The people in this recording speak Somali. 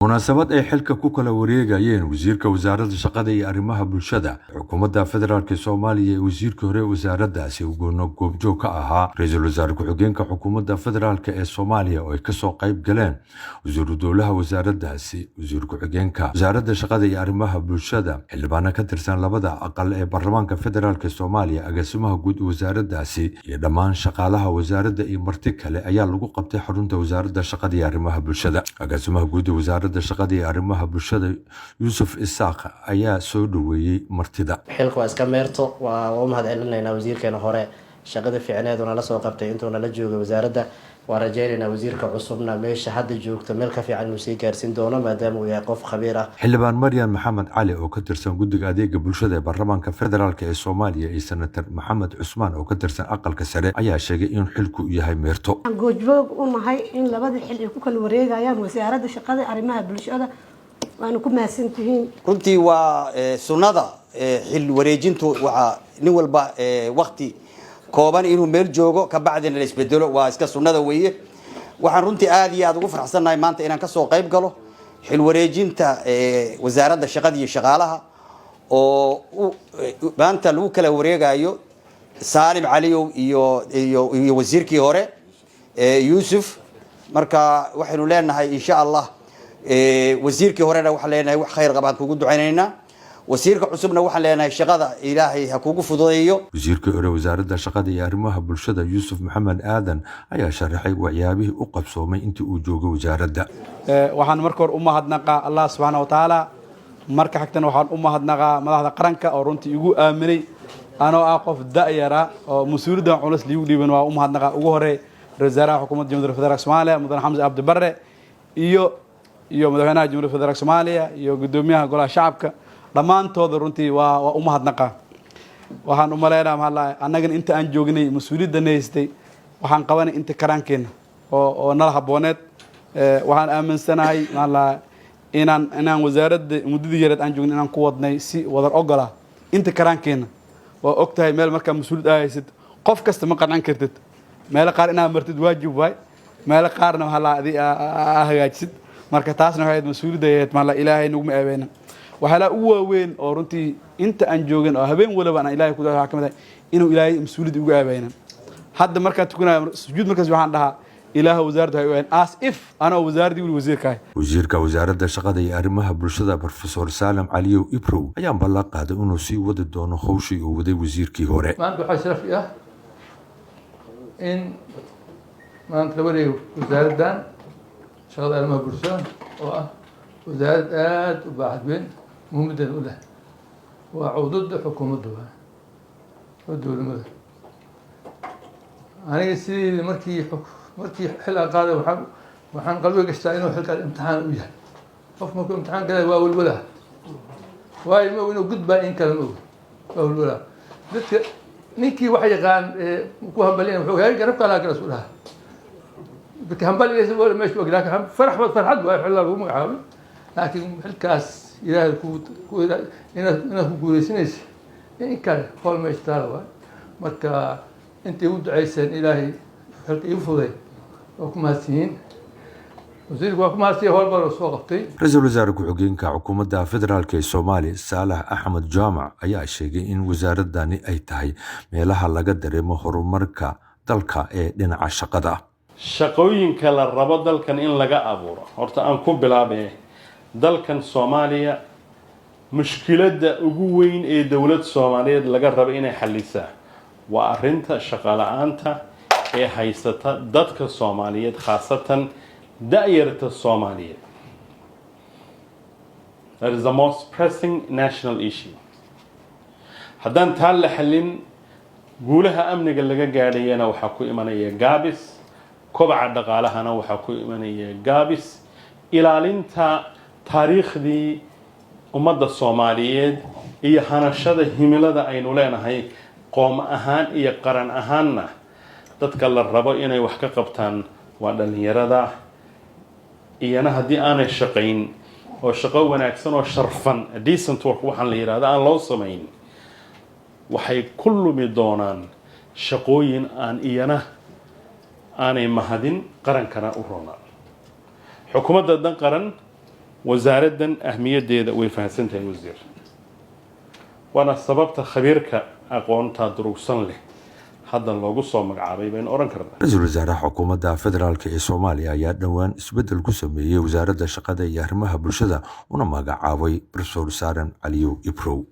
Munaasabad ay xilka ku kala wareegayeen wasiirka wasaaradda shaqada iyo arrimaha bulshada xukuumadda federaalk Soomaaliya ee wasiirkii hore wasaaraddaasi ugoona goobjoog ka ahaa ra-iisul wasaare ku-xigeenka xukuumadda federaalk ee Soomaaliya, oo ay kasoo qayb galeen wasiiru dowlaha wasaaraddaasi, wasiir ku-xigeenka wasaaradda shaqada iyo arrimaha bulshada, xildhibaano ka tirsan labada aqal ee baarlamaanka federaalk Soomaaliya, agaasimaha guud wasaaraddaasi iyo dhammaan shaqaalaha wasaaradda iyo marti kale, ayaa lagu qabtay xarunta wasaaradda shaqada iyo arrimaha bulshada. Agaasimaha guud ee wasaaradda shaqada iyo arrimaha bulshada, Yuusuf Isaaq, ayaa soo dhaweeyey martida. Xilka waa iska meerto. Waa u mahad celinaynaa wasiirkeena hore shaqada fiicneeduna la soo qabtay intuuna la joogay wasaaradda. Waan rajeynaynaa wasiirka cusubna meesha hadda joogto meel ka fiican inuu sii gaarsiin doono, maadaama uu yahay qof khabiir ah. Xildhibaan Maryan Maxamed Cali oo ka tirsan guddiga adeega bulshada ee baarlamaanka federaalk ee Soomaaliya iyo senator Maxamed Cusmaan oo ka tirsan aqalka sare ayaa sheegay in xilku yahay meerto. Waxaan goobjoog u nahay in labada xil ay ku kala wareegayaan wasaaradda shaqada arrimaha bulshada, waana ku mahadsantihiin. Runtii waa sunnada xil wareejintu. Waxaa nin walba wakti kooban inuu meel joogo, ka bacdina la isbedelo, waa iska sunnada weeye. Waxaan runtii aad iyo aad ugu faraxsannahay maanta inaan kasoo qayb galo xil wareejinta wasaaradda shaqada iyo shaqaalaha, oo maanta lagu kala wareegayo Saalim Caliyow iyo wasiirkii hore, Yuusuf. Marka waxaynu leenahay, insha Allah, wasiirkii horena waxaan leenahay wax khayr qabaan kugu ducaynaynaa, wasiirka cusubna waxaan leenahay shaqada Ilaahay ha kugu fududeeyo. Wasiirkii hore wasaaradda shaqada iyo arrimaha bulshada, Yuusuf Maxamed Aadan, ayaa sharaxay waxyaabihii u qabsoomay intii uu joogay wasaaradda. Waxaan marka hore u mahadnaqaa Allah subxaana wa tacaala. Marka xigtana waxaan u mahadnaqaa madaxda qaranka oo runtii igu aaminay anoo ah qof da'yara oo mas-uuliyaddan culus liigu dhiiban. Waa u mahadnaqaa ugu horey ra-iisul wasaaraha xukuumadda Jamhuuriyadda Federaalk Soomaaliya, mudane Xamse Cabdi Barre, iyo madaxweynaha Jamhuuriyadda Federaalk Soomaaliya iyo guddoomiyaha golaha shacabka. Dhammaantooda runtii waa u mahadnaqaa. Waxaan u maleynaa, maxaa lahay, annagana inta aan joognay mas-uuliyadda haystay waxaan qabanay inta karaankeenna oo nala habbooneed. Waxaan aaminsanahay, maxaa lahay, inaan wasaaradda muddadii yareed aan joognay inaan ku wadnay si wadar ogola inta karaankeenna. Waa og tahay, meel markaa mas-uuliyad aa haysid qof kasta ma qancin kartid. Meelo qaar inaad martid waajib waay, meelo qaarna maxaa lahaa adi aa hagaajisid. Marka taasna waxay ahayd mas-uuliyadda ahayd, maxaa lahaa, Ilaahay naguma eebeyna. Waxyaalaha ugu waaweyn oo runtii inta aan joogin oo habeen waliba aan Ilaahay ku waxaa ka mid ah inuu Ilaahay mas-uuliyadda ugu eebeynan. Hadda markaan tukanayo sujuud markaas waxaan dhahaa, Ilaah, wasaaradda waxay u as if anoo wasaaraddii weli wasiirka ahay. Wasiirka wasaaradda shaqada iyo arrimaha bulshada, Profesor Saalim Caliyow Ibrow, ayaa ballan qaaday inuu sii wadi doono howshii uu waday wasiirkii hore. Maanta waxaa sharaf i ah in maanta la wareego wasaaraddan shaqada arrimaha bulshada, oo ah wasaarad aada u baaxad weyn, muhiimaddeeda u leh. Waa cududda xukuumadda, waa oo dowladnimada. Aniga sidii markii xil aan qaaday, waxaan qalbiga gashtaa inuu xilkaas imtixaan u yahay. Qof markuu imtixaan galay waa walwalaa, waayo ma og inuu gudbaa in kale, ma og, waa walwalaa. Dadka ninkii wax yaqaan ku hambalina wuxuu yahay garabka alaa kala isku dhaha dadka hambalinaysa meesha og, laakiin farax farxad waayo xillaa lagu magacaabay. Laakiin xilkaas Ilaahay ku inaad ku guuleysanaysa in kale howl meesha taala waay. Marka intay u ducayseen Ilaahay xilka iigu fuday, waa ku mahadsiyiin. Wasiirku waa ku mahadsiya, howl badan oo soo qabtay. Ra-iisul wasaare ku-xigeenka xukuumadda federaalk ee Soomaaliya, Saalax Axmed Jaamac, ayaa sheegay in wasaaradani ay tahay meelaha laga dareemo horumarka dalka ee dhinaca shaqada. Shaqooyinka la rabo dalkan in laga abuuro, horta aan ku bilaabe dalkan Soomaaliya, mushkiladda ugu weyn ee dowlad Soomaaliyeed laga rabo inay xallisaa waa arrinta shaqo la-aanta ee haysata dadka Soomaaliyeed, khaasatan da-yarta Soomaaliyeed. That is the most pressing national issue. Haddaan taa la xallin, guulaha amniga laga gaadhayana waxaa ku imanaya gaabis, kobaca dhaqaalahana waxaa ku imanaya gaabis, ilaalinta taariikhdii ummadda Soomaaliyeed iyo hanashada himilada aynu leenahay qoom ahaan iyo qaran ahaanna, dadka la rabo inay wax ka qabtaan waa dhallinyarada. Iyana haddii aanay shaqayn oo shaqo wanaagsan oo sharfan, decent work waxaan la yidhahda, aan loo samayn, waxay ku lumi doonaan shaqooyin aan iyana aanay mahadin qarankana u roonaan. Xukuumadda dan qaran Wasaaraddan ahmiyaddeeda way fahamsan tahay wasiir, waana sababta khabiirka aqoonta durugsan leh hadda loogu soo magacaabay baynu odhan karnaa. Ra-iisul wasaaraha xukuumadda federaalk ee Soomaaliya ayaa dhowaan isbeddel ku sameeyey Wasaaradda Shaqada iyo Arrimaha Bulshada, una magacaabay Profesor Saaran Caliyow Ibrow.